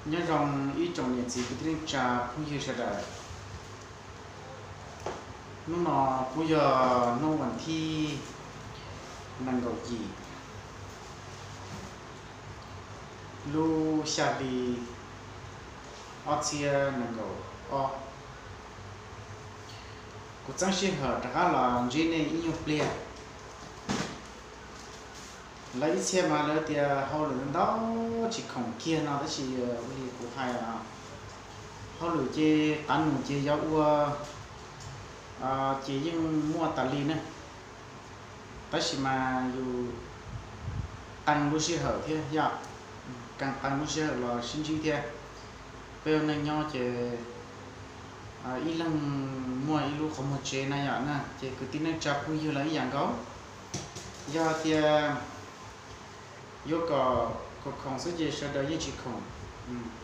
Nyob zoo ib tsoom niam txiv kwv tij neej tsa phooj ywg sawv daws. Hnub no kuj yog hnub vas thib nees nkaum yim lub xya hli ob txhiab nees nkaum ob. Kuv txeeb sij hawm rov qab los ntsib nej ib nyuag pliag. Lawv ib txhia mas lawv tias hauj lwm ntau tsis khoom kiag no tab sis ua li kuv hais, hauj lwm ces qab num ces yog ua ces yeej muaj tas li na. Tab sis mas yus qee lub sij hawm thiab yom, qee qee lub sij hawm los sib ntsib thiab. Peb ua neej nyob ces ib leeg muaj ib lub qhov muag tsev na yom na, ces kwv tij neej tsa phooj ywg los ib yam nkaus. Yog tias yuav kom khoom khoom xwb ces sawv daws yeej tsis khoom.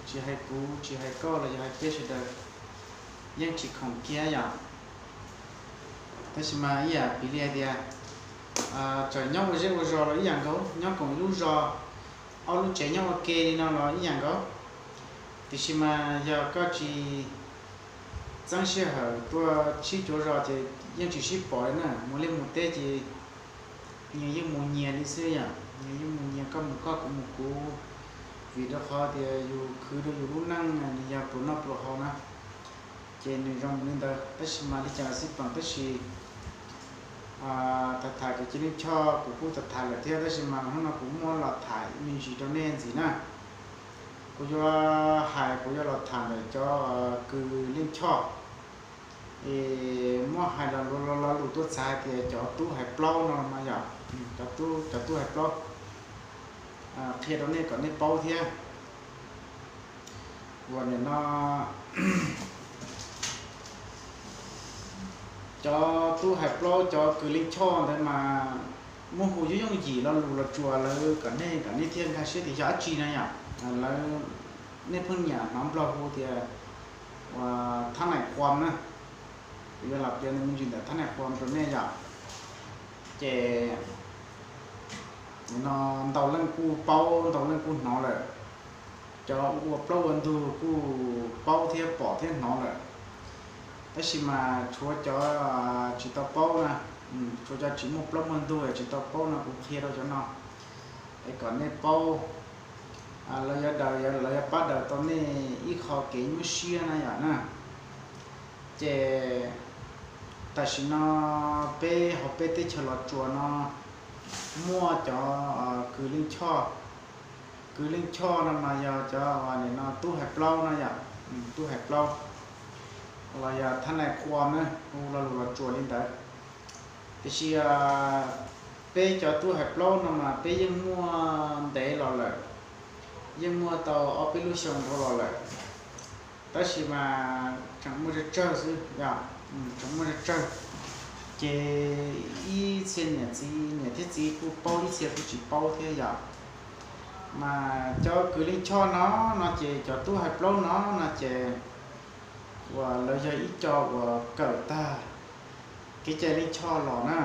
Tsis hais kuv, tsis hais koj los yog hais peb sawv daws yeej tsis khoom kiag yom. Tab sis mas ib yam piv li hais tias txawm nyob ua zej ua zos los ib yam nkaus, nyob koom ib lub zos, ob lub tsev nyob ua ke li no los ib yam nkaus. Tiam sis mas yog koj tsis txeeb sij hawm tuaj sib cuav zos ces yeej tsis sib pom li na. Mus liaj mus teb ces nyias yeej mus nyias li xwb yom, nyias yeej mus nyias, koj mus koj, kuv mus kuv, vim rau qhov tias yus khwv rau yus lub neej nws yog pluas noj pluas haus na, ces nws zoo li ntawd. Tab sis mas li cas los xij peem, tab sis tham tham kwv tij Leej Choj kuv kuj tham tham lawm thiab, tab sis mas hnub no kuv muab los tham me ntsis rau nej ntxiv na. Kuv yuav hais, kuv yuav los tham ntawm cov kwv Leej Choj, es muab hais lo lus tuaj txhais hais tias cov tub hais plaub no mas yom, cov tub hais plaub, qhia rau nej kom nej paub thiab. Uas nim no cov tub hais plaub, cov kwv Leej Choj ntawd mas muaj hu yooj yooj yim lo lus los tsuas lawv kom nej, kom nej thiaj nkag siab tias yog dab tsi na yom. Lawv, nej pheej nyiam hnov Nplog hu tias uas thab nais quam na. Kuv yuav los piav me ntsis ntawm thab nais quam rau nej yom. Ces no ntau leej kuj paub, ntau leej kuj hnov lawm. Cov ua plaub ua ntug kuj paub thiab pom thiab hnov lawm. Tab sis mas tshuav cov tsis tau paub na, tshuav cov tsis muaj plaub muaj ntug tsis tau paub no kuv qhia rau cov no es kom nej paub. Lawv yuav daws, lawv yuav pab daws tau nej ib qho kev nyuaj siab na yom na. Ces tam sim no peb hauv peb teb chaws Los Tsuas no muaj cov kwv Leej Choj. Kwv Leej Choj no mas yog cov nim no tub hais plaub no yom, tub hais plaub los yog thab nais quam na, hu lo lus Los Tsuas li ntawd. Tiam sis peb cov tub hais plaub no mas peb yeej muaj ntev los lawm, yeej muaj tau ob peb lub xyoo dhau los lawm. Tab sis mas tseem muaj tsawg tsawg xwb yom, tseem muaj tsawg tsawg. Ces ib txhia niam txiv, niam thiab txiv kuj paub, ib txhia kuj tsis paub thiab yom. Mas cov kwv Leej Choj no, no ces cov tub hais plaub no, no ces uas lawv yog ib co uas kawm tag kev cai Leej Choj los na.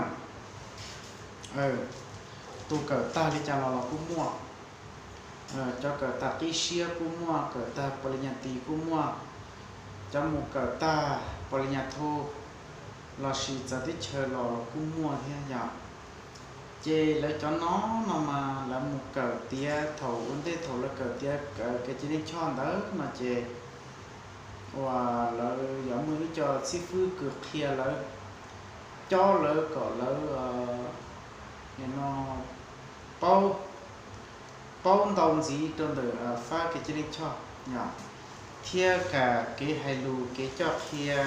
Tus kawm tag li cas los los kuj muaj. Cov kawm tag qib siab kuj muaj, kawm tag pos li nyas tis kuj muaj, cov mus kawm tag pos li nyas tho lossis txawv teb chaws los los kuj muaj thiab yom. Ces lawv cov no, no mas lawv mus kawm tiav, thaum ua ntej thaum lawv kawm tiav kawm kev cai Leej Choj ntawd no ces uas lawv yuav muaj ib co xib fwb kws qhia lawv, cob lawv kom lawv nim no paub, paub ntau ntxiv rau ntawm fab kev cai Leej Choj yom, thiab kam kev hais lus, kev coj qhia,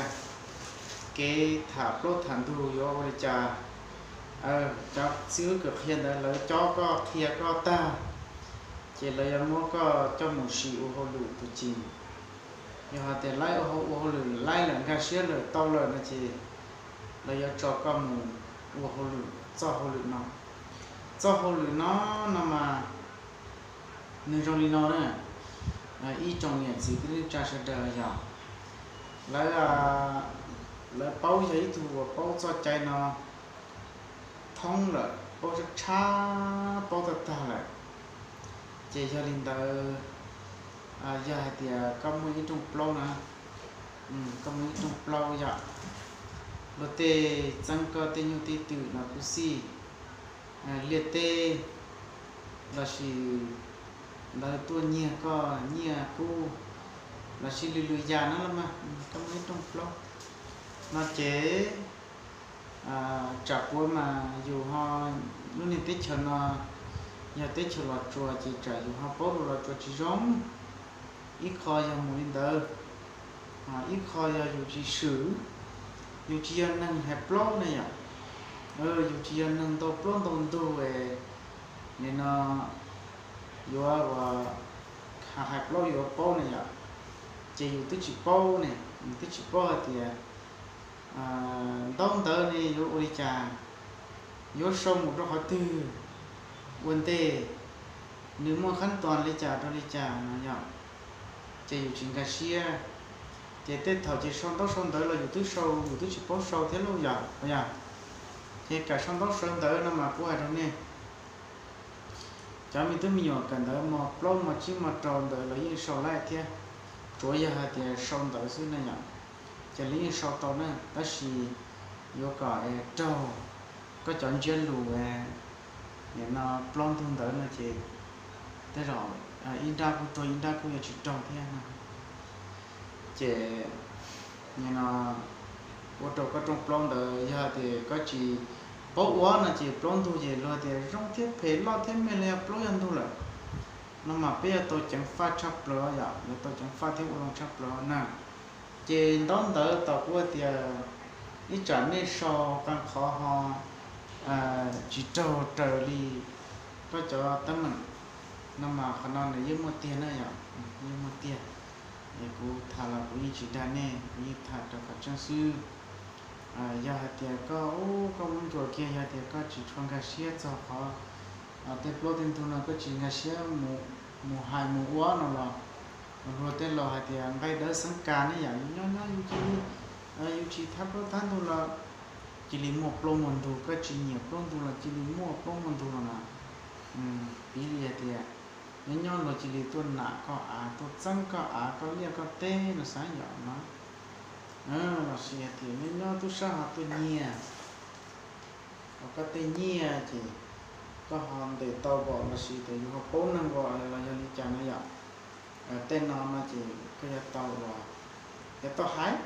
kev tham plaub tham ntug yuav ua li cas. Cov xib fwb kws qhia ntawd lawv cob koj, qhia koj tag, ces lawv yuav muab koj coj mus sim ua hauj lwm tus ci. Yog hais tias laib ua hauj lwm laib lawm, nkag siab lawm, tau lawm no ces lawv yuav tso koj mus ua hauj lwm, txoj hauj lwm no. Txoj hauj lwm no, no mas nws zoo li no na, ib tsoom niam txiv kwv tij neej tsa sawv daws yog lawv, lawv paub, yog ib tug uas paub txoj cai no thoob lawm, paub tshab tshab, paub tag tag lawm. Ces yog li ntawd, Yog hais tias koj muaj ib rooj plaub na, koj muaj ib rooj plaub yom, luag tej txeeb koj tej nyuj tej twm los kuj xij, liaj teb lossis lawv tuaj nyiag koj nyiaj kub lossis lwm lwm yam no los mas koj muaj ib rooj plaub no ces tsam puav mas yus ho, lub niag teb chaws no yog teb chaws Los Tsuas ces tsam yus ho paub lus Los Tsuas tsis zoo, ib qho yog mus li ntawd, ib qho yog yus tsis swm, yus tsis yog neeg hais plaub na yom, yus tsis yog neeg ntau plaub ntau ntug, nim no yuav ua hais plaub yuav paub na yom, ces yus twb tsis paub ne, yus twb tsis paub hais tias ntaub ntawv ne yuav ua li cas, yuav sau mus rau qhov twg, ua ntej nws muaj khab tos li cas rau li cas no yom, ces yus tsis nkag siab. Ces tej thaum ces sau ntaub sau ntawv los yus twb sau, yus twb tsis paub sau thiab lauj yom, yog ces kam sau ntaub sau ntawv no mas kuv hais rau nej, cov me tub me nyuam kawm ntawv mos plaub mos tsib mos rau ntawd los yeej sau laij thiab, tsuav yog hais tias sau ntawv xwb na yom, ces lawv yeej sau tau na, tab sis yuav kom raug koj cov ntsiab lus nim no plaub ntug ntawd no ces tej zaum ib nrab kuj raug ib nrab kuj yuav tsis raug thiab no. Ces nim no ua rau koj rooj plaub ntawd yog tias koj tsis paub ua no ces plaub ntug ces luag tias zoo thiab phem loj thiab me los yog plaub yog ntug lawm no mas peb yuav tau ceev faj tshaj plaws yom, yuav tau ceev faj thiab ua loo tshaj plaws na. Ces ntaub ntawv tau kuv tias ib tsam nej sau qee qhov ho tsis raug raws li koj cov teeb meem no mas qhov no nws yeej muaj tiag na yom, yeej muaj tiag. Es kuv tham los kuv yeej tsis dag nej, kuv yeej tham rau qhov tseeb xwb. Yog hais tias koj, koj muab ntsuas kiag, yog tias koj tsis tshua nkag siab txog qhov tej plaub tej ntug no, koj tsis nkag siab mus hais mus ua no los luag tej laus hais tias nqaij dawb xeeb kas ne yom, yus nyob nyob yus cia li, yus tsis thab plaub thab ntug los cia li muaj plaub muaj ntug, koj tsis nyiam plaub ntug los cia li muaj plaub muaj ntug no na. Piv li hais tias nyob nyob luag cia li tuaj nam koj av, tuaj txeeb koj av koj liaj koj teb no xav yom no. Los sis hais tias nyob nyob tub sab ho tuaj nyiag koj tej nyiaj ces koj ho ntes tau npaum los sis tias yus ho paub neeg npaum los yog li cas no yom. Tej no no ces koj yuav tau los yuav tau hais,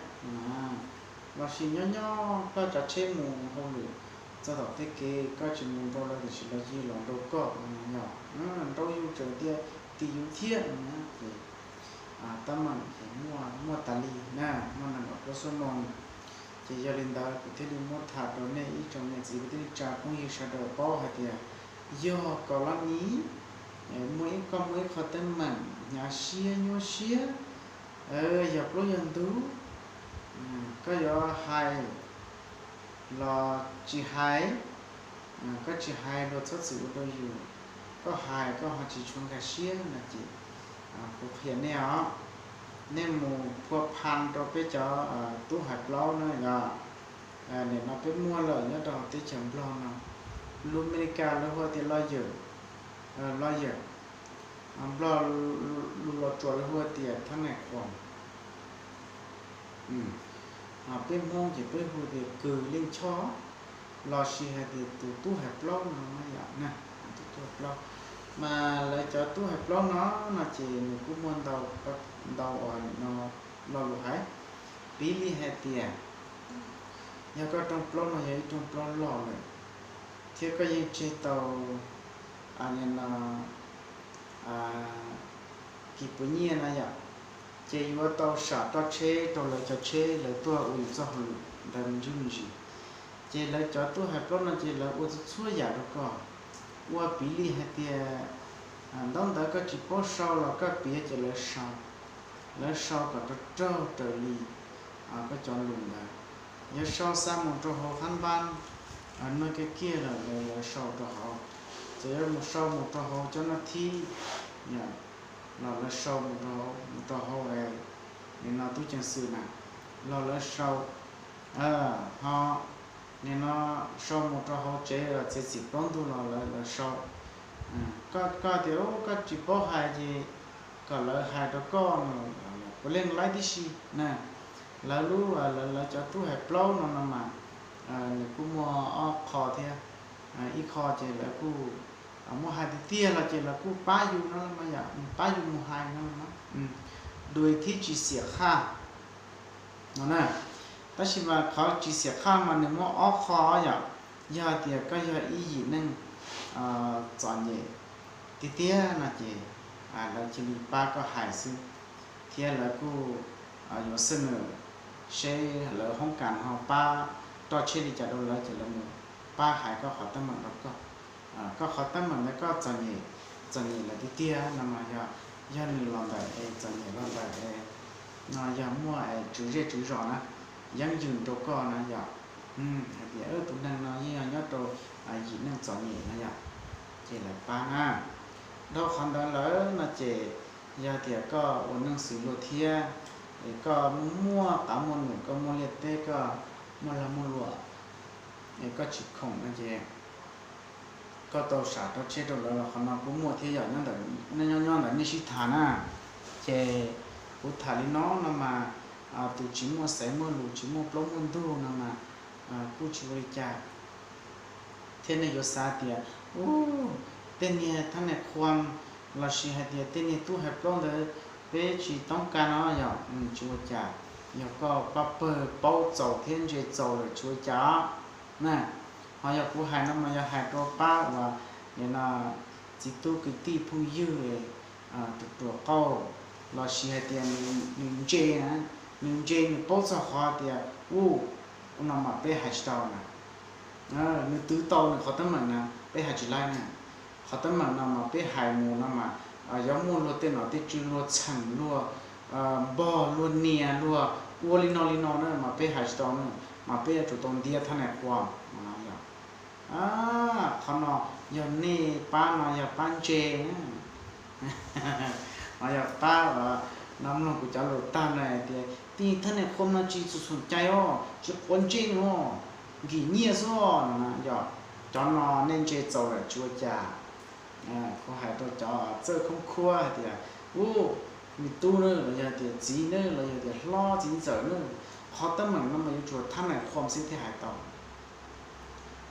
los sis nyob nyob koj tsav tsheb mus hauj lwm txog tom tej kev koj tsis mus nrau lawv tiam sis lawv cia li los nrau koj no yom, nrau yus tseem tias tim yus thiab no ces teeb meem ces muaj tas li na, muaj nees nkaum plaub xuab moos. Ces yog li ntawd kuv thiaj li muab tham rau nej ib tsoom niam txiv kwv tij neej tsa phooj ywg sawv daws paub hais tias yog kom los nim muaj ib, koj muaj ib qho teeb meem hnyav siab nyuaj siab, yog plaub yog ntug, koj yuav hais los tsis hais, koj tsis hais luag txhob txwm ua rau yus, koj hais koj ho tsis tshua nkag siab no ces kuv qhia nej os, nej mus phua pha rau peb cov tub hais plaub na yom. Nim no peb muaj lawm nyob rau teb chaws Nplog no, lus Amelikas lawv hu tias lawyer, lawyer, Nplog lus Los Tsuas lawv hu tias thab nais quas. Peb Hmoob ces peb hu tias kws leej choj, los sis hais tias tus tub hais plaub no yom, tus tub hais plaub. Mas lawv cov tub hais plaub no no ces nws kuj muaj ntau, ntau uas nim no lo lus hais. Piv li hais tias yog koj rooj plaub no yog ib rooj plaub loj lawm, thiab koj yeej tseg tau nim no kis puas nyiaj na yom, ces yuav tau sam roj tsheb rau lawv cov tsheb lawv tuaj ua yus txoj hauj lwm ntawd me ntsis me ntsis. Ces lawv cov tub hais plaub no ces lawv ua txhua txhua yam rau koj. Ua piv li hais tias ntaub ntawv koj tsis paub sau los koj piav ces lawv sau, lawv sau kom raug raug raws li koj cov lus ntawd. Yog sau xa mus rau hauv qhab npab, nuj kiag kiag los lawv sau rau hauv. Txawm yuav mus sau mus rau hauv cov naj thib los lawv sau mus rau hauv, mus rau hauv nim no tub ceev xwm na, los lawv sau, ho nim no sau mus rau hauv tsev los txiav txim plaub ntug los lawv sau. Koj tias koj tsis paub hais ces kom lawv hais rau koj puav leej laib tib si na. Lawv lub, lawv cov tub hais plaub no no mas nws kuj muaj ob qho thiab. Ib qho ces lawv kuj muaj hais tiag tiag los ces lawv kuj pab yus no los mas yom, pab yus mus hais no los mas, dua thiab tsis xiam qhaj no na. Tab sis mas qhov tsis xiam qhaj mas nws muaj ob qho yom. Yog hais tias koj yog ib yim neej txom nyem tiag tiag no ces lawv cia li pab koj hais xwb, thiab lawv kuj yuav xab nws seb lawv hoob kas ho pab roj tsheb li cas rau lawv ces lawv mus pab hais koj qhov teeb meem rau koj. Koj qhov teeb meem ntawd koj txom nyem, txom nyem lawm tiag tiag no mas yog, yog nws los ntawm es txom nyem los ntawm es no yog muaj es tswv zej tswv zos na, yeeb yws rau koj na yom. Hais tias tus neeg no yeej yog nyob rau yim neej txom nyem no yom, ces lawv pab na. Dhau qhov ntawd lawm no ces yog tias koj ua neej xws luag thiab, es koj muaj qav muaj num, koj muaj liaj teb, koj muaj lag muaj luam, es koj tsis khoom no ces koj tau sam roj tsheb rau lawv los qhov no kuj muaj thiab yom, nyob ntawm nej sib tham na. Ces kuv tham li no no mas tus tsis muaj xaiv muaj lus tsis muaj plaub muaj ntug no mas kuj tsis ua li cas. Thiab nej yuav xav tias, u, tej niag thab nais qhuam lossis hais tias tej niag tub hais plaub ntawd peb tsis toob kas no yom, tsis ua cas. Yog koj pab pawg paub txaus thiab ntse txaus lawm tsis ua cas na. Ho yog kuv hais no mas yog hais rau pab uas nim no txiv tub kwv tij phooj ywg, tus ruam qauj, lossis hais tias nws ntse na, nws ntse nws paub txog qhov tias u, no mas peb hais tsis tau na. Nws twv tau nws qhov teeb meem na, peb hais tsis laib na. Qhov teeb meem no mas peb hais mus no mas yuav muaj luag tej nom tej tswv luag txheem luag npog luag nias luag ua li no li no na mas peb hais tsis tau na, mas peb yuav tsum tau ntiab thab nais qhuam. Qhov no yog nej pab no yog pab ntse na. Ho yog pab no mloog kuv cov lus tag na tias tej thab nais qhuam no tsis txhum txhum cai os, tsis quav ntsej os, nkim nyiaj xwb os no, yog cov no nej ntse txaus lawm tsis ua cas. Kuv hais rau cov txawj khoob khuab hais tias u, me tub na los yog tias txiv na los yog tias hlob txiv ntxawm na, qhov teeb meem no mas yuav tsum thab nais qhuam xwb thiaj hais tau.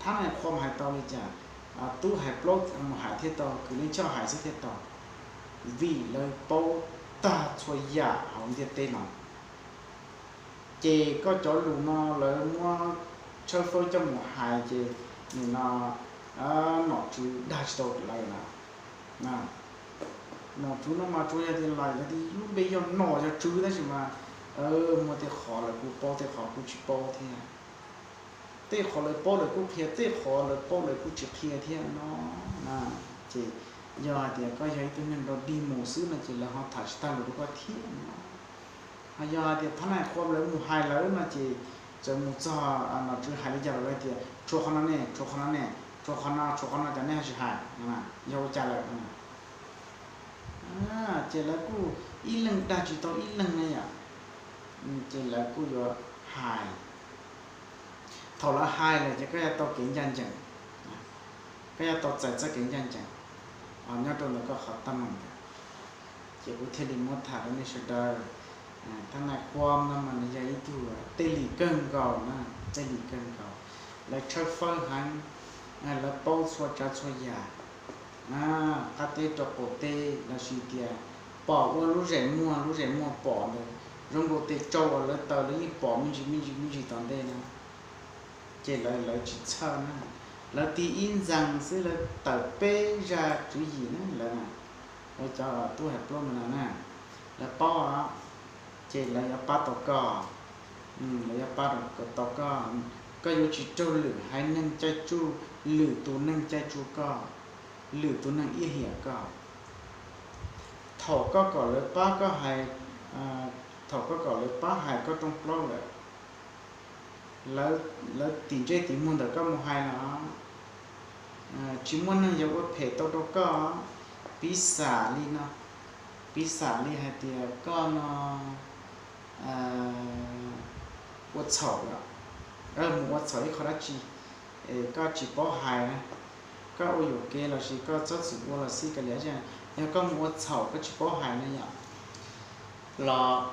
Thab nais qhuam hais tau li cas? Tub hais plaub mus hais thiaj tau, kwv Leej Choj hais xwb thiaj tau, vim lawv paub tag txhua yam hauv ntiaj teb no. Ces koj cov lus no lawv muab tshawb fawb coj mus hais ces nim no nom tswv dag tsis tau lawv na. Nom tswv no mas tsuas yog tias lawv yog tias lub npe yog nom yog tswv tab sis mas muaj tej qhov lawv kuj paub tej qhov kuj tsis paub thiab. Tej qhov lawv paub lawv kuj qhia, tej qhov lawv paub lawv kuj tsis qhia thiab no. Ces yog hais tias koj yog ib tug neeg nrog dig mus xwb no ces lawv ho tham tsis tag lus rau koj thiab no. Ho yog hais tias thab nais qhuam lawv mus hais lawv no ces txawm mus txog nom tswv hais li cas los lawv tias tshuav qhov no ne, tshuav qhov no ne, tshuav qhov no, tshuav qhov no cas nej ho tsis hais, yog ua cas lawm? Ces lawv kuj ib leeg dag tsis tau ib leeg na yom. Ces lawv kuj yuav hais. Thaum lawv hais lawm ces koj yuav tau kev ncaj ncees, koj yuav tau txais txoj kev ncaj ncees nyob rau ntawm koj qhov teeb meem ntawd. Ces kuv thiaj li muab tham rau nej sawv daws. Thab nais qhuam no mas nws yog ib tug tej lim kawg nkaus na, tej lim kawg nkaus. Lawv tshawb fawb heev, lawv paub txhua tsav txhua yam, qab teb rau qaum teb lossis tias pom ua lub zem muag lub zem muag pom ntawd zoo nkaus tes tsau uas lawv taws lawv yeej pom me ntsis me ntsis me ntsis tom ntej na. Ces lawv, lawv tsis txhawj na, lawv tig ib ntxees xwb lawv tawm peb zaj tswv yim na lawv na. Lawv cov tub hais plaub ntawd no na, lawv paub, ces lawv yuav pab tau koj, lawv yuav pab tau koj. Koj yuav tsis raug lwm haiv neeg caij tsuj, lwm tus neeg caij tsuj koj, lwm tus neeg iab hiam koj. Thaum koj kom lawv pab koj hais, thaum koj kom lawv pab hais koj rooj plaub lawm, lawv tim ntsej tim muag ntawm koj mus hais los tsis muaj neeg yuav ua phem tau rau koj. Piv xam li no, piv xam li hais tias koj no ua txhaum lawm, mus ua txhaum ib qho dab tsi, koj tsis paub hais na, koj ua yuam kev lossis koj txhob txwm ua los xij ka lias, Yog koj mus ua txhaum koj tsis paub hais na yom, los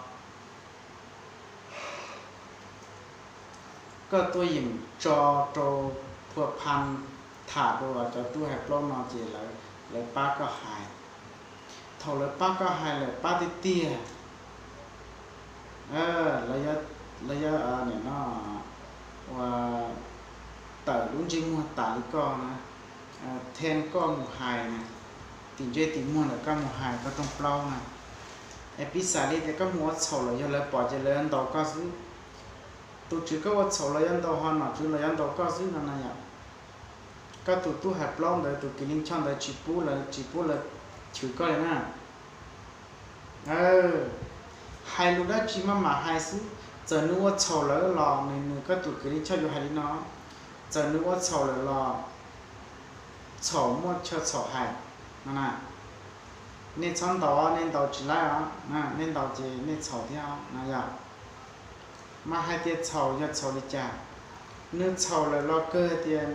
koj tuaj yeem tso rau phua phan tham rau cov tub hais plaub no ces lawv pab koj hais. Thaum lawv pab koj hais lawm pab tiag tiag, lawv yuav nim no ua tawm lub ntsej muag tas li koj na, then koj mus hais na, tim ntsej tim muag ntawm koj mus hais koj rooj plaub na. Es piv xam li tias koj mus ua txhaum los yog lawv pom ces lawv yuav ntaus koj xwb. Tus tswv koj ua txhaum los yuav ntaus, ho nom tswv los yuav ntaus koj xwb no na yom. Koj tus tub hais plaub ntawd, tus kws lij choj ntawd tsis pub lawv, tsis pub lawv chwv koj li na. Hais lus dab tsi maj mam hais xwb, txawm nws ua txhaum lawm los nws, nws koj tus kws lij choj yuav hais li no, txawm nws ua txhaum lawm los txhaum muaj chaw txhaum hais no na. Nej txhob ntaus, nej ntaus tsis laib os, nej ntaus ces nej txhaum thiab os no yom. Mas hais tias txhaum yog txhaum li cas? Nws txhaum lawm los kawg tias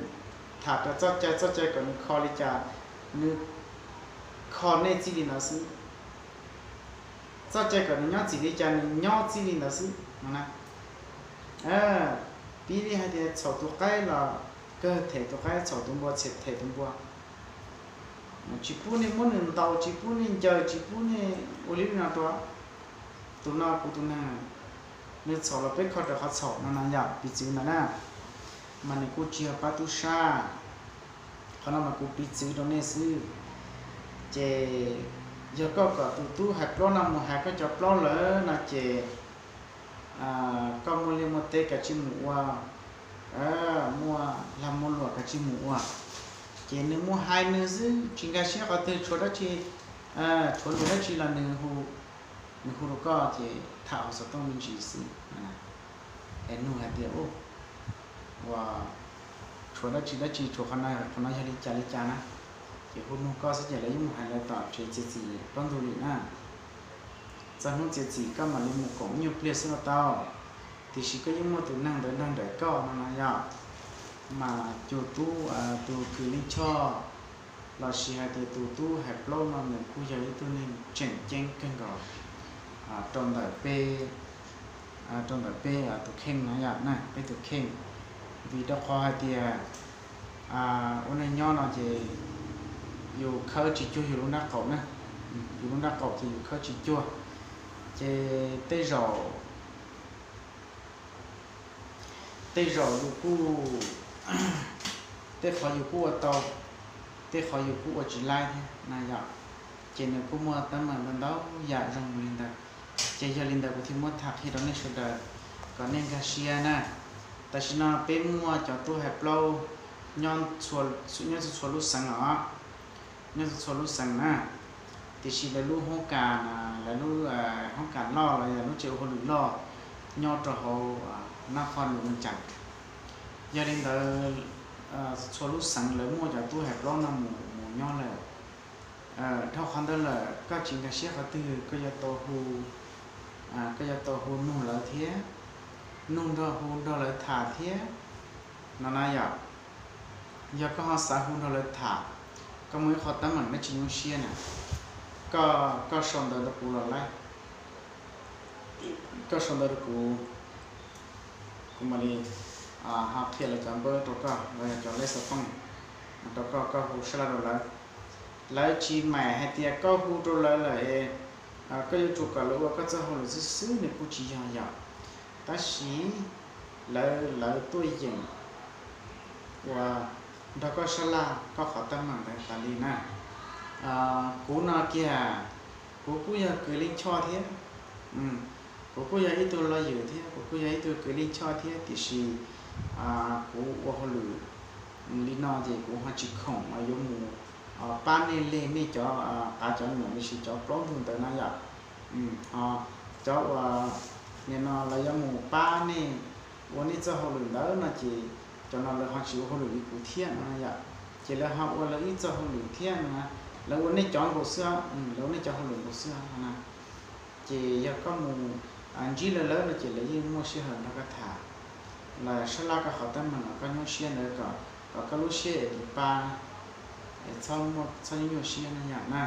tham raws txoj cai, txoj cai kom nws kho li cas, nws kho nej txij li ntawd xwb. Txoj cai kom nws nyob txim li cas nws nyob txij li ntawd xwb no na. Pib li hais tias txhaum tus qaib los kawg them tus qaib, txhaum tus npua them tus npua. Tsis pub nej muab nws ntaus, tsis pub nej ncaws, tsis pub nej ua li no rau tus no kuv tus neeg. Nws txhaum los peb kho raws qhov txhaum no na yom, piv txwv ntawd na. Mas nws kuj tsis yog pab tub sab, qhov no mas kuv piv txwv rau nej xwb. Ces yog koj kom tus tub hais plaub no mus hais koj cov plaub lawm no ces koj muaj liaj muaj teb kav tsij mus ua, muaj lag muaj luam kav tsij mus ua. Ces nws mus hais nws xwb, tsis nkag siab qhov twg, tshuav dab tsi, tshuav lus dab tsi los nws hu, nws hu rau koj ces tham hauv xov tooj me ntsis xwb. Es nug hais tias, ua, tshuav dab tsi dab tsi, tshuav qhov no, qhov no yog li cas li cas na? Ces hu nug koj xwb ces lawv yeej mus hais lawv tom tsev txiav txim plaub ntug li na. Txog hnub txiav txim koj mam li mus koom ib nyuag pliag xwb los tau, tiam sis koj yeej muaj tus neeg ntawd nrog nraim koj no na yom. Mas tus tub, tus kws lij choj lossis hais tias tus tub hais plaub no nws kuj yog ib tug neeg tseem ceeb kawg nkaus rau ntawm peb, rau ntawm peb tus kheej na yom, peb tus kheej. Vim rau qhov hais tias ua neeg nyob no ces yus khawb tsis cuag yus lub nrab qaum na, yus lub nrab qaum ces yus khawb tsis cuag. Ces tej zaum tej zaum yus kuj, tej qhov yus kuj ua tau, tej qhov yus kuj ua tsis laib thiab na yom. Ces nws kuj muaj teeb meem ntau ntau yam zoo li ntawd. Ces yog li ntawd kuv thiaj muab tham qhia rau nej sawv daws kom nej nkag siab na. Tam sim no peb muaj cov tub hais plaub nyob txhua, nyob txhua txhua lub xeev os, nyob txhua txhua lub xeev na. Tiam sis lawv lub hoob kas, lawv lub hoob kas loj los yog lub tsev ua hauj lwm loj nyob rau hauv nab qhoj num ua cas. Yog li ntawd txhua lub xeev lawv muaj cov tub hais plaub no mus, mus nyob lawm. Dhau qhov ntawd lawm koj tsis nkag siab qhov twg koj yuav tau hu, koj yuav tau hu nug lawv thiab, nug nrog hu nrog lawv tham thiab no na yom. Yog koj ho xav hu nrog lawv tham, koj muaj ib qho teeb meem dab tsi nyuaj siab na, koj, koj sau ntawv rau kuv los laib, koj sau ntawv rau kuv, kuv mam li ho qhia lawv cov npawb rau koj los yog cov lej xov tooj rau koj, koj hu sab laj rau lawv. Lawv tsis maim hais tias koj hu rau lawv lawm es koj yuav tsum kom lawv ua koj txoj hauj lwm xwb xwb, nws kuj tsis yog yom. Tab sis lawv, lawv tuaj yeem ua nrog koj sab laj koj qhov teeb meem ntawd tas li na. Kuv no kiag, kuv kuj yog kws lij choj thiab, kuv kuj yog ib tug lawyer thiab, kuv kuj yog ib tug kws lij choj thiab, tiam sis kuv ua hauj lwm li no ces kuv ho tsis khoom yuav mus pab nej leg nej cov qav cov nyuam los sis cov plaub ntug ntawd na yom. Ho cov uas nim no lawv yuav mus pab nej ua nej txoj hauj lwm ntawd no ces cov no lawv ho tsis ua hauj lwm li kuv thiab no yom. Ces lawv ho ua lawv ib txoj hauj lwm thiab no, lawv ua nej cov nkaus xwb, lawv ua nej cov hauj lwm nkaus xwb no na. Ces yog koj mus ntsib lawv lawm no ces lawv yeej muaj sij hawm nrog koj tham los sab laj koj qhov teeb meem uas koj nyuaj siab ntawd kom, kom koj lub siab es pa, es txhob nyuaj, txhob nyuaj nyuaj siab no yom na.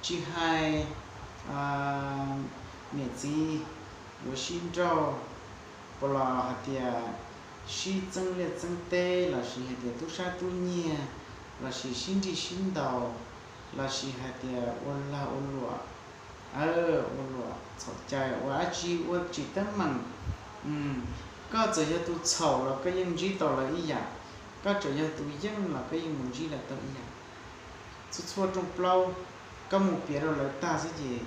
Tsis hais niam txiv yuav sib nrauj, puas los hais tias sib txeeb liaj txeeb teb, lossis hais tias tub sab tub nyiag, lossis sib nrig sib ntaus, lossis hais tias ua lag ua luam, ua luam txhaum cai, ua dab tsi ua tsis teeb meem, koj txawm yog tus txhaum los koj yeej ntsib tau lawv ib yam, koj txawm yog tus yeej los koj yeej mus ntsib lawv tau ib yam. Txhua txhua rooj plaub, koj mus piav rau lawv tag xwb ces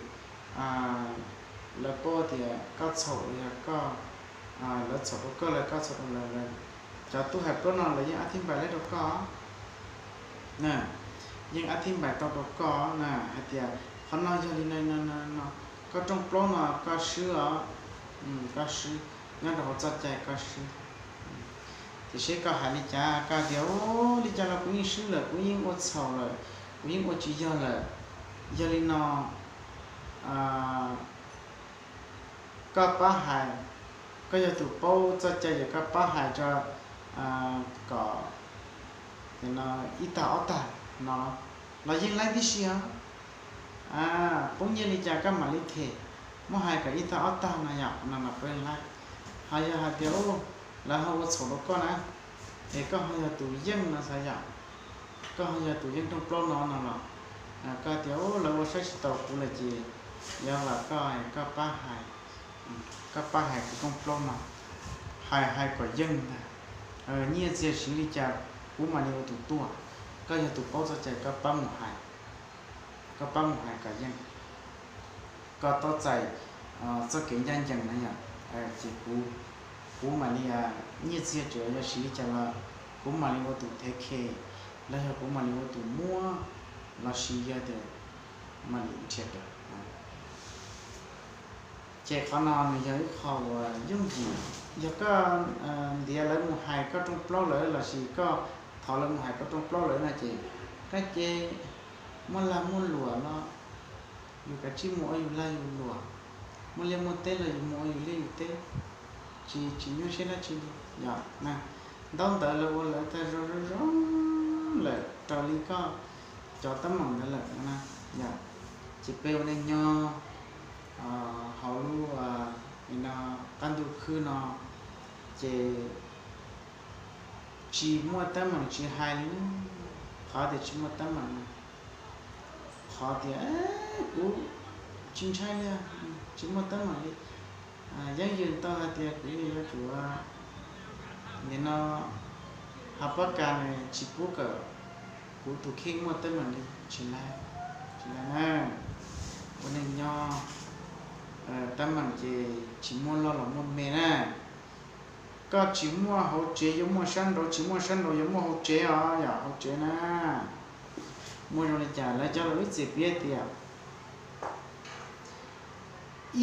lawv paub tias koj txhaum los yog koj, lawv txhaum rau koj los koj txhaum rau lawv. Cov tub hais plaub no lawv yeej ab thib npais leb rau koj, yeej ab thib npais tau rau koj na, hais tias qhov no yog li no no no, koj rooj plaub no koj swb os, koj swb, nyob rau hauv txoj cai koj swb. Tiam sis koj hais li cas, koj tias li cas los kuv yeej swb lawm, kuv yeej ua txhaum lawm, kuv yeej ua tsis yog lawm. Yog li no koj pab hais, koj yog tus paub txoj cai ces koj pab hais rau kom ib tag ob tag no los yeej laib tib si os. Poob nyiaj li cas koj mam li them, muab hais kom ib tag ob tag no yom, no los peb laib. Ho yog hais tias lawv ho ua txhaum rau koj na, es koj ho yog tus yeej no xav yom, koj ho yog tus yeej rooj plaub no no los koj tias lawv ua saib tsis taus kuv lawm ces yuav vam koj, koj pab hais, koj pab hais kuv rooj plaub no, hais hais kom yeej ntag. Nyiaj txiag siv li cas kuv mam li ua tus tuaj, koj yog tus paub txoj cai koj pab mus hais, koj pab mus hais kom yeej, koj tau txais txoj kev ncaj ncees na yom. Ces kuv, kuv mam li, nyiaj txiag tseem yog siv li cas los kuv mam li ua tus thev khe, los yog kuv mam li ua tus muab, lossis yog tias mam li nrhiav raws. Ces qhov no nws yog ib qho uas yooj yim. Yog koj ntiav lawv mus hais koj rooj plaub lawm lossis koj thov lawv mus hais koj rooj plaub lawm no ces koj cia muaj lag muaj luam los yus kav tsij mus ua yus lag yus luam, muaj liaj muaj teb los yus mus ua yus liaj yus teb, tsis, tsis nyuaj siab dab tsi li yom. Ntaub ntawv lawv ua lawv tag zoo zoo zoo lawm raws li koj cov teeb meem ntawd lawm no na yom. Ces peb ua neej nyob hauv lub qab ntuj khwb no ces tsis muaj teeb meem tsis hais li. Qhov tias tsis muaj teeb meem, qhov tias kuv tsis ntshai li, tsis muaj teeb meem li. Yeej yws tau hais tias kuv yuav tsum, nim no hav pab kas tsis pub kom kuv tus kheej muaj teeb meem li, tsis laib, tsis laib na. Ua neej nyob teeb meem ces tsis muaj loj los muaj me na. Koj tsis muaj hauv tsev yuav muaj sab nraud, tsis muaj sab nraud yuav muaj hauv tsev os, yog hauv tsev na. Muaj zoo li cas lawv cov laus ib txwm piav tias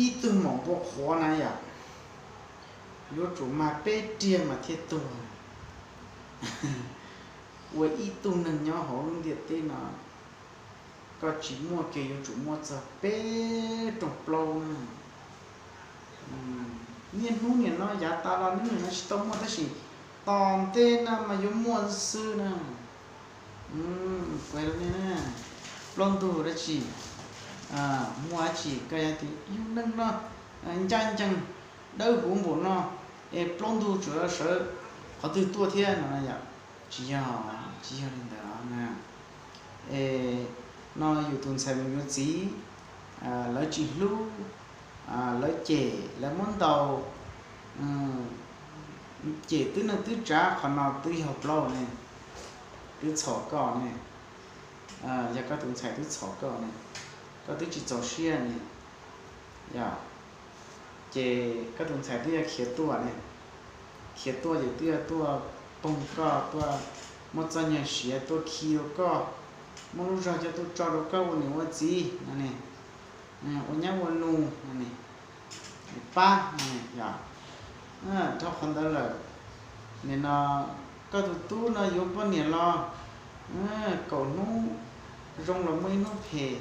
ib tug maum npua qhuav na yom, yuav tsum mag peb riag mas thiaj tuag. Ua ib tug neeg nyob hauv lub ntiaj teb no, koj tsis muaj kiag yuav tsum muaj txog peb rooj plaub na. Niaj hnub nim no yav tas los niaj hnub nim no tsis tau muaj tab sis tos ntej no mas yuav muaj xwb na. Kuv hais rau nej na, plaub ntug dab tsi, muaj dab tsi koj yog tias yus neej no ncaj ncees dawb huv npaum no es plaub ntug tseem sawv qhov twg tuaj thiab no yom? Tsis yog, tsis yog li ntawd na. Es no yus tus ntxhais mus yuav txiv, lawv tsis hlub, lawv cem, lawv muab ntaus, cem twb neej twb tsav, qhov no twb yog plaub ne, twb txhaum koj ne. Yog koj tus ntxhais twb txhaum koj ne, koj twb tsis txaus siab ne, yog, ces koj tus ntxhais twb yuav khiav tuaj ne, khiav tuaj ces twb yuav tuaj poog koj, tuaj muab txoj nyuag siav tuaj khi rau koj, muab lub zog coj tuaj tso rau koj ua niam ua txiv no ne, ua nyab ua nus no ne, pab no ne, yog. Dhau qhov ntawd lawm, nim no koj tus tub no yuav poj niam los kaum hnub zoo los muaj ib hnub phem,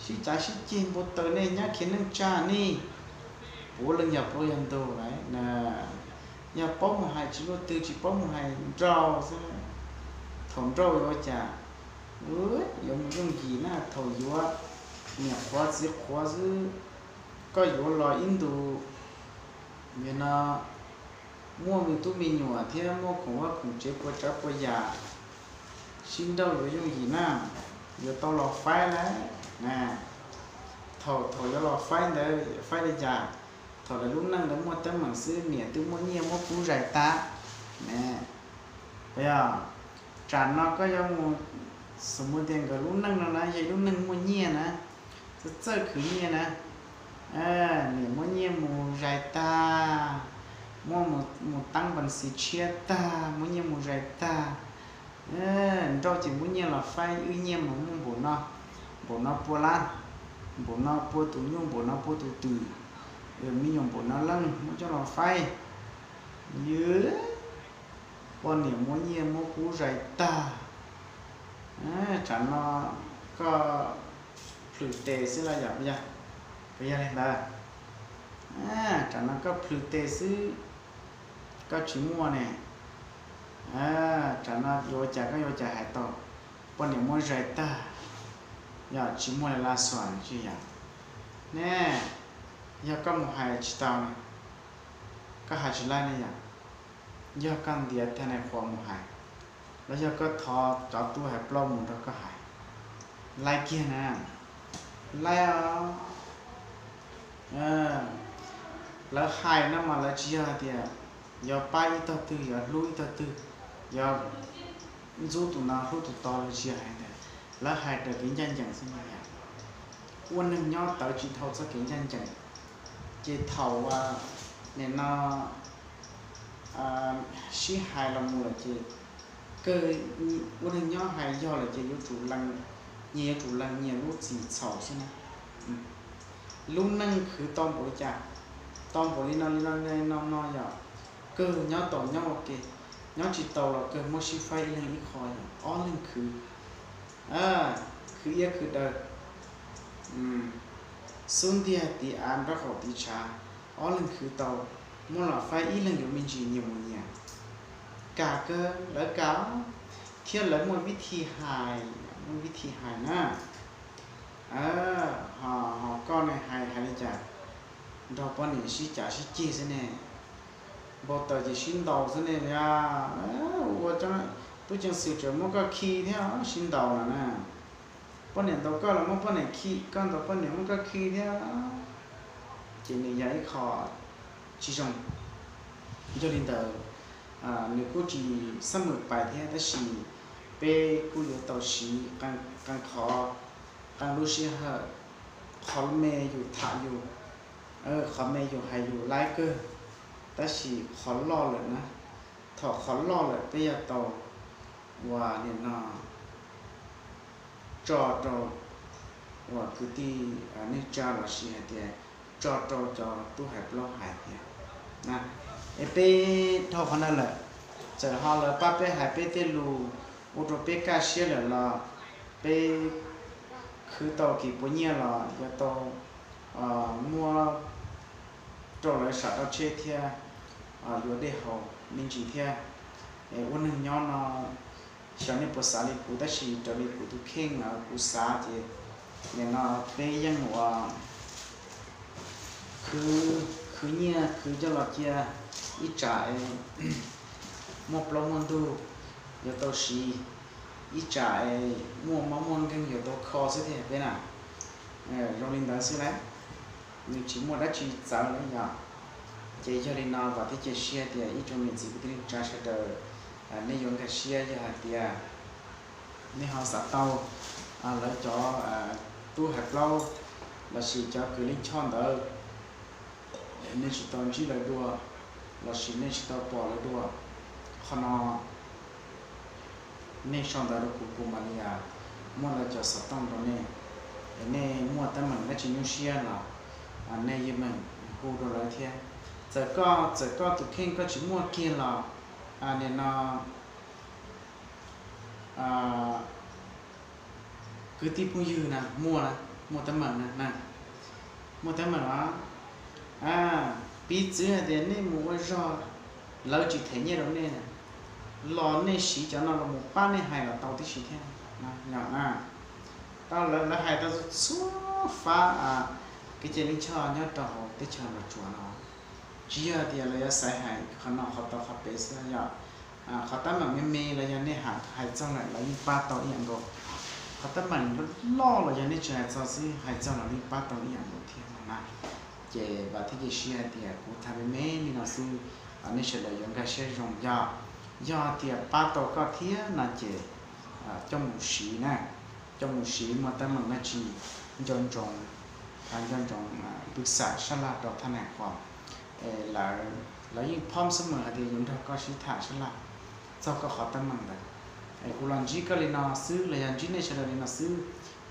sib cav sib ceg npau taws nej nyab khiav neej tsa nej, puav leej yog plaub yog ntug lawm na. Yog paub mus hais tsis luaj twg, tsis paub mus hais nrauj xwb, thaum nrauj yuav ua cas, yuav mus yooj yim na, thaum yuav Niam qhuav txiv qhuav xwb, koj yuav los ib ntus, nim no muaj me tub me nyuam thiab muaj khoom vaj khoom tsev puas tsav puas yam, sib nrauj yuav yooj yim na, yuav tau los faib lawm. Thaum thaum yuav los faib ntawd faib li cas? Thaum lawv lub neej ntawd muaj teeb meem xwb, niam twb muaj nyiaj muab pub zais tag. Yog tsam no koj yuav mus, xws mus tias nkawd lub neej no na yog ib lub neej muaj nyiaj na, txawj txawj khwv nyiaj na, niam muab nyiaj mus zais tag, muab mus teeb npas xis tshiab tag, muab nyiaj mus zais tag, nrauj ces muab nyiaj los faib, wb nyiaj mas muaj npaum no, npaum no pua lab, npaum no pua tus nyuj, npaum no pua tus twm, me nyuam npaum no leej muab coj los faib. Ywv, poj niam muab nyiaj muab kub zais tag. Tsam no koj plhws tes xwb los yog, puas yog li ntawd? Tsam no koj plhws tes xwb, koj tsis muaj ne. Tsam no yuav cas koj yuav cas hais tau, poj niam muab zais tag, yog tsis muaj li laj xuas tsis yog ne. Yog koj mus hais tsis tau ne, koj hais tsis laib ne yom. Yog koj ntiav thaj nais qhuas mus hais, los yog koj thov cov tub hais plaub mus nrog koj hais, laib kiag na, laib os. Lawv hais no mas lawv tsis yog hais tias yuav pab ib tog twg, yuav hlub ib tog twg, yuav ntxub tus no hlub tus tod, lawv tsis yog hais ntawd. Lawv hais raws kev ncaj ncees xwb no yom. Ua neeg nyob tawv tsis dhau txoj kev ncaj ncees, ces thaum nim no sib hais los mus lawm ces kawg, ua neeg nyob hais yog lawm ces yuav tsum lees, nyias yuav tsum lees nyias lub txim txhaum xwb na. Lub neej khwv tau npaum li cas, tau npaum li no li no li no no yom, kawg nyob tau nyob ua ke, nyob tsis tau los kawg muab sib faib ib leeg ib qho yom, ob leeg khwv, khwv iab khwv daw, xub ntiag tiv av nraub qaum tiv tshav, ob leeg khwv tau, muab los faib ib leeg yuav me ntsis nyias mus nyias. Kam kawg, lawv kam, thiab lawv muaj vib thi hais, muaj vib thi hais na. Ho koj ne hais hais li cas? Nrog poj niam sib cav sib ceg xwb ne, npau taws ces sib ntaus xwb ne. Ua tub ceev xwm tseem muab koj khi thiab sib ntaus no na. Poj niam ntaus koj los muab poj niam khi, koj ntaus poj niam muab koj khi thiab, ces nws yog ib qho tsis zoo. Yog li ntawd, nws kuj tsis xab mwm pais thiab, tab sis peb kuj yuav tau siv qee qhov, qee lub sij hawm, qhov me yus tham yus, qhov me yus hais yus laib kawg, tab sis qhov loj lawm na, thaum qhov loj lawm peb yuav tau ua li no tso rau uas kwv tij neej tsa los sis hais tias tso rau cov tub hais plaub hais thiab. Es peb dhau qhov no lawm, txawm ho lawv pab peb hais peb tej lus ua rau peb kaj siab lawm los peb khwv tau kev puas nyiaj los yuav tau muab rau lawv sam rau tsheb thiab yuav dej haus me ntsis thiab. Es ua neeg nyob no xyov nej puas xav li kuv, tab sis raws li kuv tus kheej kuv xav ces nim no peb yeej ua khwv, khwv nyiaj khwv coj los cia ib tsam es muaj plaub muaj ntug yuav tau siv, ib tsam es muaj mob muaj nkeeg yuav tau kho xwb thiab peb na. Zoo li ntawd xwb lawm, nws tsis muaj dab tsi txawv lawm yom. Ces yog li no vam thiab cia siab tias ib tsoom niam txiv kwv tij neej tsa sawv daws nej yuav nkag siab yog hais tias nej ho xav tau lawv cov tub hais plaub lossis cov kws lij choj ntawd, nej tsis tau ntsib lawv dua lossis nej tsis tau pom lawv dua, qhov no nej sau ntawv rau kuv, kuv mam li muab lawv cov xov tooj rau nej. Es nej muaj teeb meem dab tsi nyuaj siab los nej yeej meem hu rau lawv thiab. Txawm koj, txawm koj tus kheej koj tsis muaj kiag los nim no kwv tij phooj ywg na muaj, muaj teeb meem na, muaj teeb meem los piv txwv hais tias nej mus ua zog, lawv tsis them nyiaj rau nej, los nej siv cov no los mus pab nej hais los tau tib si thiab. Tau lawv, lawv hais tau txhua fab kev cai lij choj nyob rau hauv teb chaws Los Tsuas no. Tsis yog tias lawv yuav xaiv hais qhov no qhov tau qhov pem xwb yog qhov teeb meem me me los yog nej hais txog lawm los yeej pab tau ib yam nkaus. Qhov teeb meem loj los yog nej tsis hais txog xwb, hais txog los yeej pab tau ib yam nkaus thiab no na. Ces vam thiab cia siab hais tias kuv tham me me li no xwb, nej sawv daws yuav nkag siab zoo. Yog, yog tias pab tau koj thiab no ces coj mus siv na, coj mus siv muaj teeb meem dab tsi nco ntsoov, nco ntsoov pw xam sab laj rau thaj neeg qhov lawv, lawv yeej phom xab mees hais tias yuav nrog koj sib tham sab laj txog koj qhov teeb meem ntawd. Kuv los ntsib koj li no xwb los yog ntsib nej sawv daws li no xwb,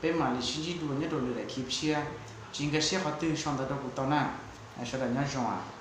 peb mam li sib ntsib dua nyob rau lwm daim clip tshiab. Tsis nkag siab qhov twg sau ntawv rau kuv tau na. Sawv daws nyob zoo.